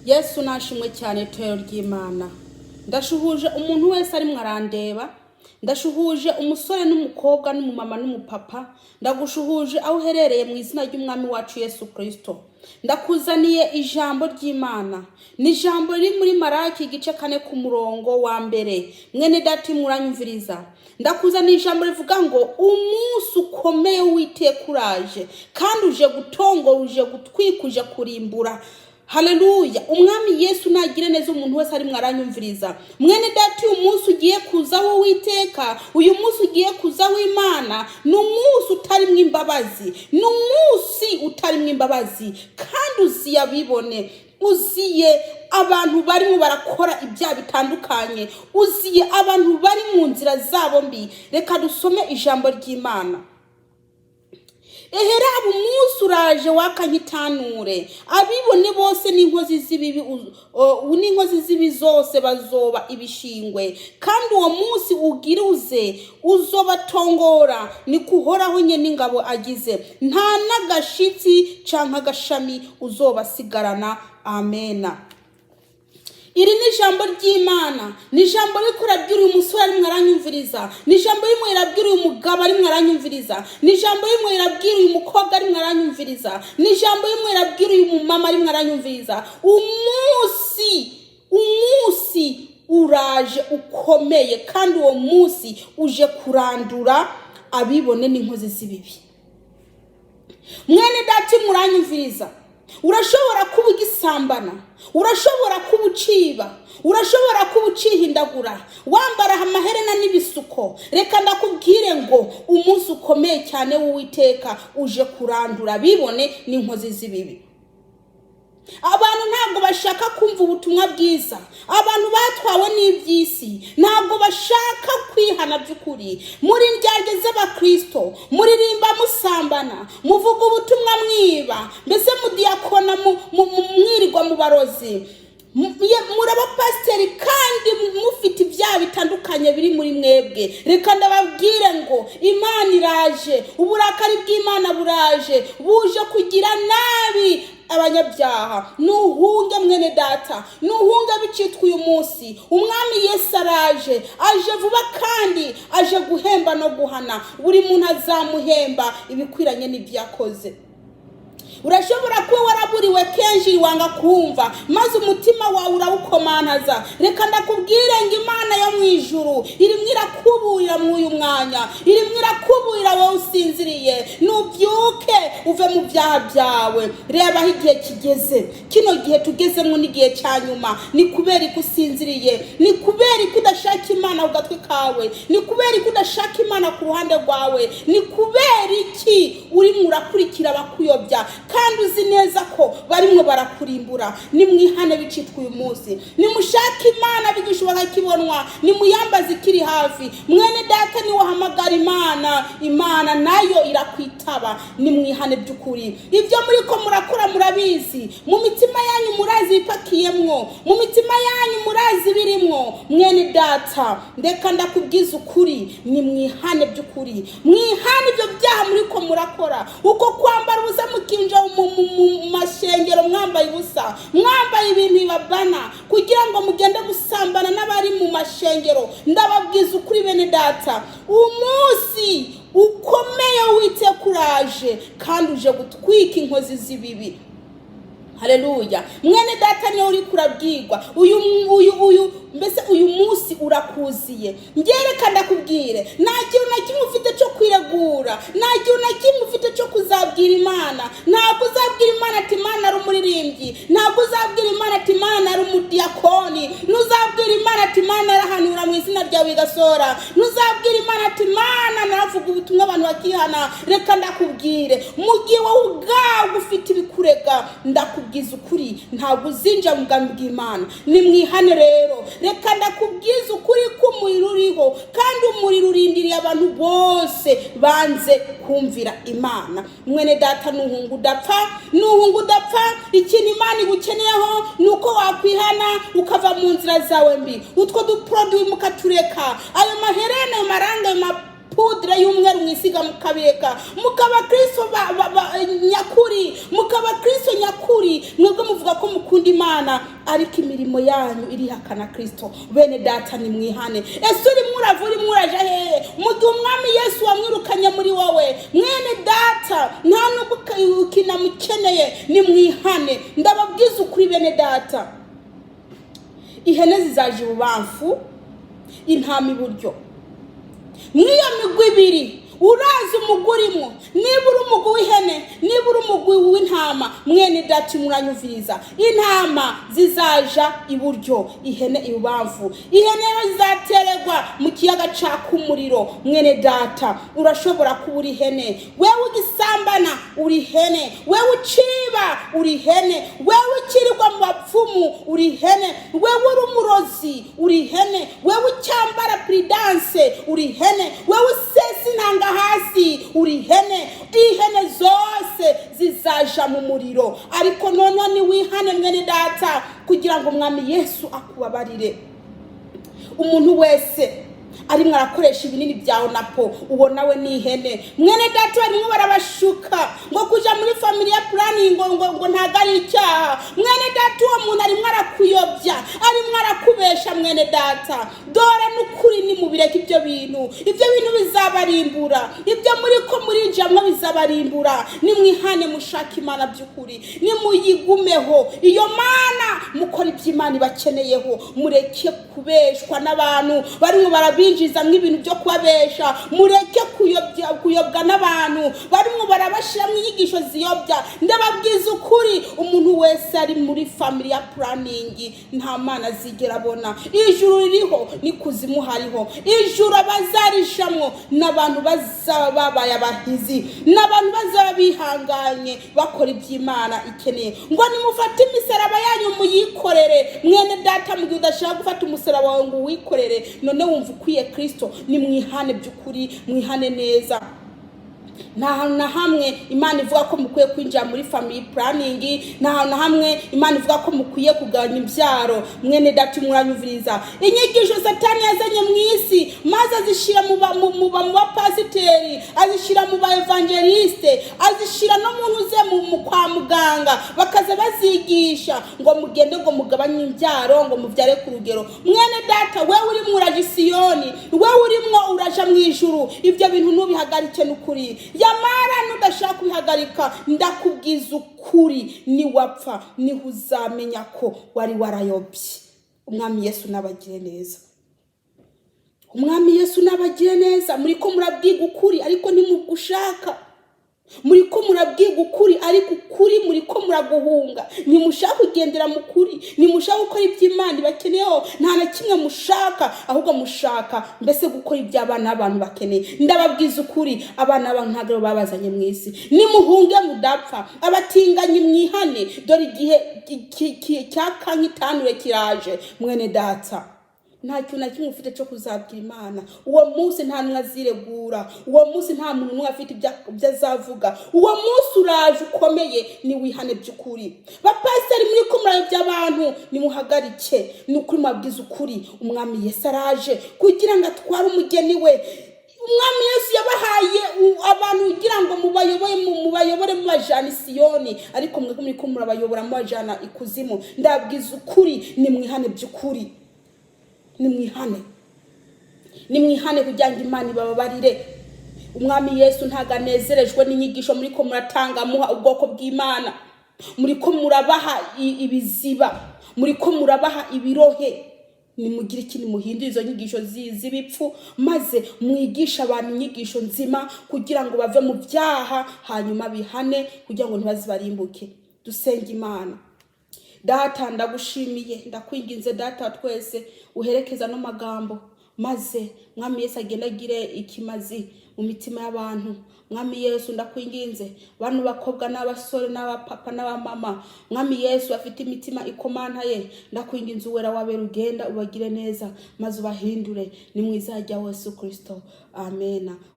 Yesu nashimwe cyane. Itorero ry'Imana, ndashuhuje umuntu wese arimwo arandeba. Ndashuhuje umusore n'umukobwa n'umumama n'umupapa. Ndagushuhuje aho uherereye mu izina ry'Umwami wacu Yesu Kirisito. Ndakuzaniye ijambo ry'Imana. Ni ijambo riri muri Maraki igice 4 ku murongo wa 1. Mwene data, muranyumviriza? Ndakuzaniye ijambo rivuga ngo umunsi ukomeye w'Uwiteka uraje, kandi uje gutongora, uje gutwika, uje kurimbura. Haleluya! Umwami Yesu nagire neza umuntu wese arimwo aranyumviriza. Mwene data, uyu munsi ugiye kuzaho Uwiteka, uyu munsi ugiye kuzaho Imana, ni umunsi utarimwo imbabazi, ni umunsi utarimwo imbabazi, kandi uziye abibone, uziye abantu barimo barakora ibyaha bitandukanye, uziye abantu bari mu nzira zabo mbi. Reka dusome ijambo ry'Imana. Eheraba, umunsi uraje waka nk'itanure. Abibone bose n'inkozi z'ibibi n'inkozi z'ibi zose bazoba ibishingwe, kandi uwo munsi ugira uze uzobatongora. Ni kuhoraho nyene ingabo agize. Nta n'agashitsi canke agashami uzobasigarana. Amena. Iri ni ijambo ry'Imana, ni ijambo riko rirabwira uyu musore arimwo aranyumviriza, ni ijambo rimwe rirabwira uyu mugabo arimwo aranyumviriza, ni ijambo rimwe rirabwira uyu mukobwa arimwo aranyumviriza, ni ijambo rimwe rirabwira uyu mumama arimwo aranyumviriza. Umunsi uraje ukomeye, kandi uwo munsi uje kurandura abibone n'inkozi z'ibibi. Mwene data muranyumviriza, urashobora kuba ugisambana, urashobora kuba uciba, urashobora kuba ucihindagura, wambara amaherena n'ibisuko. Reka ndakubwire ngo umunsi ukomeye cyane w'Uwiteka uje kurandura bibone n'inkozi z'ibibi. Abantu ntabwo bashaka kumva ubutumwa bwiza. Abantu batwawe n'iby'isi, ntabwo bashaka kwihana by'ukuri. Muri ndyarya z'abakristo, muririmba musambana, muvuga ubutumwa mwiba, mbese mudiyakona mwirirwa mu barozi. Muri abapasiteri kandi mufite ibyaha bitandukanye biri muri mwebwe. Reka ndababwire ngo Imana iraje, uburakari bw'Imana buraje, buje kugira nabi abanyabyaha. Nuhunge mwene data, nuhunge bicitwa uyu munsi. Umwami Yesu araje, aje vuba, kandi aje guhemba no guhana. Buri muntu azamuhemba ibikwiranye n'ibyo yakoze. Urashobora kuba waraburiwe kenshi, wanga kumva, maze umutima wawe urawukomantaza. Reka ndakubwire ngo Imana yo mu ijuru irimo irakuburira muri uyu mwanya, irimo irakuburira wowe usinziriye. Nubyuke uve mu byaha byawe. Reba aho igihe kigeze. Kino gihe tugezemo n'igihe cya nyuma. Ni kubera ko usinziriye, ni kubera ko udashaka Imana ku gatwi kawe, ni kubera ko udashaka Imana ku ruhande rwawe. Ni kubera iki urimo urakurikira abakuyobya kandi uzi neza ko barimo barakurimbura? Nimwihane bicitwa uyu munsi. Nimushake Imana bigishoboka kibonwa, nimuyambaze ikiri hafi. Mwene data, niwahamagara Imana, Imana nayo irakwitaba. Nimwihane by'ukuri. Ibyo muri ko murakora murabizi mu mitima yanyu, murazi ibipakiyemwo mu mitima yanyu, murazi birimwo. Mwene data, ndeka ndakubwiza ukuri, nimwihane by'ukuri. Mwihane ibyo byaha muri ko murakora, uko kwambara ubusa mukinjira mu mashengero mwambaye ubusa, mwambaye ibintu bibabana kugira ngo mugende gusambana n'abari mu mashengero. Ndababwiza ukuri bene data, umunsi ukomeye w'Uwiteka uraje, kandi uje gutwika inkozi z'ibibi. Haleluya! Mwene data, niyo uri kurabwirwa uyu mbese uyu munsi urakuziye. Ngereka ndakubwire, nta kintu na kimwe ufite cyo kwiregura, nta kintu na kimwe ufite cyo kuzabwira Imana. Ntabwo uzabwira Imana ati "Imana ari umuririmbyi", ntabwo uzabwira Imana ati "Imana ari umudiyakoni", ntuzabwira Imana ati "Imana arahanura mu izina ryawe igasora", ntuzabwira Imana ati "Imana naravuga ubutumwa abantu bakihana". Reka ndakubwire, mu gihe wowe ubwawe ufite ibikurega, ndakubwiza ukuri, ntabwo uzinjira mu bwami bw'Imana. Nimwihane rero. Reka ndakubwiza ukuri ko umuriro uriho, kandi umuriro urindiriye abantu bose banze kumvira Imana. Mwene data, nuhunga udapfa, nuhunga udapfa. Ikintu Imana igukeneyeho ni uko wakwihana ukava mu nzira zawe mbi, utwo duproduwi mukatureka, ayo maherena, ayo maranga, ayo poudre y'umweru mwisiga mukabireka, mukaba Kristo nyakuri, mukaba Kristo nyakuri. Mwebwe muvuga ko mukunda mukunda Imana, ariko imirimo yanyu irihakana Kristo. Bene data, nimwihane. Ese urimo urava, urimo uraja hehe mu gihe Umwami Yesu wamwirukanye muri wowe? Mwene data, nta nubwo ukinamukeneye. Nimwihane. Ndababwiza ukuri, bene data, ihene zizaje ibubamfu, intama iburyo. Mw'iyo migwi ibiri urazi umugwi urimo, niba uri umugwi w'ihene, niba uri umugwi w'intama. Mwene data, muranyumviriza? Intama zizaja iburyo, ihene ibubamfu. Ihene rero zizatererwa mu kiyaga caka umuriro. Mwene data, urashobora kuba uri ihene. Wewe ugisambana uri ihene, wewe uciba uri ihene, wewe ukirirwa mu bapfumu uri ihene, wewe uri umurozi uri ihene, wewe ucyambara Prudence uri ihene, wewe usesa intanga hasi uri ihene. Ihene zose zizaja mu muriro. Ariko noneho niwihane, mwene data, kugira ngo Umwami Yesu akubabarire. Umuntu wese arimo arakoresha ibinini bya onapo, uwo nawe ni ihene. Mwene data, barimo barabashuka ngo kuja muri family planning ngo ntabwo ari icyaha. Mwene data, uwo muntu arimo arakuyobya, arimo arakubesha. Mwene data, dore n'ukuri, nimubireke ibyo bintu. Ibyo bintu bizabarimbura. Ibyo muri ko murinjiramo bizabarimbura. Nimwihane, mushake Imana by'ukuri, nimuyigumeho iyo Mana, mukora ibyo Imana ibakeneyeho. Mureke kubeshwa n'abantu barimo barabinjizamo ibintu byo kubabesha. Mureke kuyobwa n'abantu barimo barabashyiramo inyigisho ziyobya. Ndababwiza ukuri, umuntu wese ari muri family planning nta Mana azigera abona. Ijuru ririho n'ikuzimu hariho. Ijuru abazarijamwo n'abantu bazaba babaye abahizi, n'abantu bazaba bihanganye bakora iby'Imana ikeneye. Ngo nimufate imisaraba yanyu muyikorere. Mwene data, mu gihe udashaka gufata umusaraba wawe ngo uwikorere, none wumva ukwiye Kristo? Nimwihane by'ukuri, mwihane neza. Nta hantu na hamwe Imana ivuga ko mukwiye kwinjira muri family planning. Nta hantu na hamwe Imana ivuga ko mukwiye kugabanya imbyaro. Mwene data, muranyumviriza? Inyigisho Satani yazanye mu isi, maze azishyira mu bapasiteri, azishyira mu ba évangéliste, azishyira no mu ntuze kwa muganga, bakaza bazigisha ngo mugende ngo mugabanye imbyaro, ngo mubyare ku rugero. Mwene data, wewe urimo uraja isiyoni, wewe urimo uraja mu ijuru, ibyo bintu nubihagarike n'ukuri. Yamara nudashaka kubihagarika, ndakubwiza ukuri, niwapfa niho uzamenya ko wari warayobye. Umwami Yesu nabagire neza. Umwami Yesu nabagire neza. Muri ko murabwiga ukuri, ariko ntimugushaka. Muri ko murabwiga ukuri, ariko ukuri muri ko muraguhunga. Ntimushaka kugendera mu kuri, ntimushaka gukora iby'Imana ibakeneyeho. Nta na kimwe mushaka, ahubwo mushaka mbese gukora iby'abana b'abantu bakeneye. Ndababwiza ukuri, abana b'abantu ntabwo aribo babazanye mu isi. Nimuhunge mudapfa. Abatinganyi, mwihane. Dore igihe cya kankitanure kiraje. Mwene data, nta kintu na kimwe ufite cyo kuzabwira Imana uwo munsi. Nta n'umwe aziregura uwo munsi, nta muntu n'umwe afite ibyo azavuga. Uwo munsi uraje ukomeye, niwihane by'ukuri. Bapasiteri muri ko murayobya abantu, nimuhagarike. Ni ukuri, mubabwize ukuri. Umwami Yesu araje kugira ngo atware umugeni we. Umwami Yesu yabahaye abantu kugira ngo mubayoboye, mubayobore mubajana isiyoni, ariko mwe muri ko murabayobora mubajana ikuzimu. Ndabwiza ukuri, nimwihane by'ukuri. Nimwihane, nimwihane kugira ngo Imana ibababarire. Umwami Yesu ntabwo anezerejwe n'inyigisho muri ko muratanga muha ubwoko bw'Imana. Muri ko murabaha ibiziba, muri ko murabaha ibirohe. Nimugire ikintu muhindura izo nyigisho z'ibipfu, maze mwigishe abantu inyigisho nzima kugira ngo bave mu byaha, hanyuma bihane kugira ngo ntibazibarimbuke. Dusenge Imana. Data, ndagushimiye, ndakwinginze, Data wa twese, uherekeza no magambo, maze Mwami Yesu agende agire ikimazi mu mitima y'abantu. Mwami Yesu, ndakwinginze, bano bakobwa n'abasore n'abapapa n'abamama, Mwami Yesu, bafite imitima ikomantaye, ndakwinginze, uwera wabera ugenda ubagire neza maze ubahindure. Ni mu izina rya Yesu Kirisito, amena.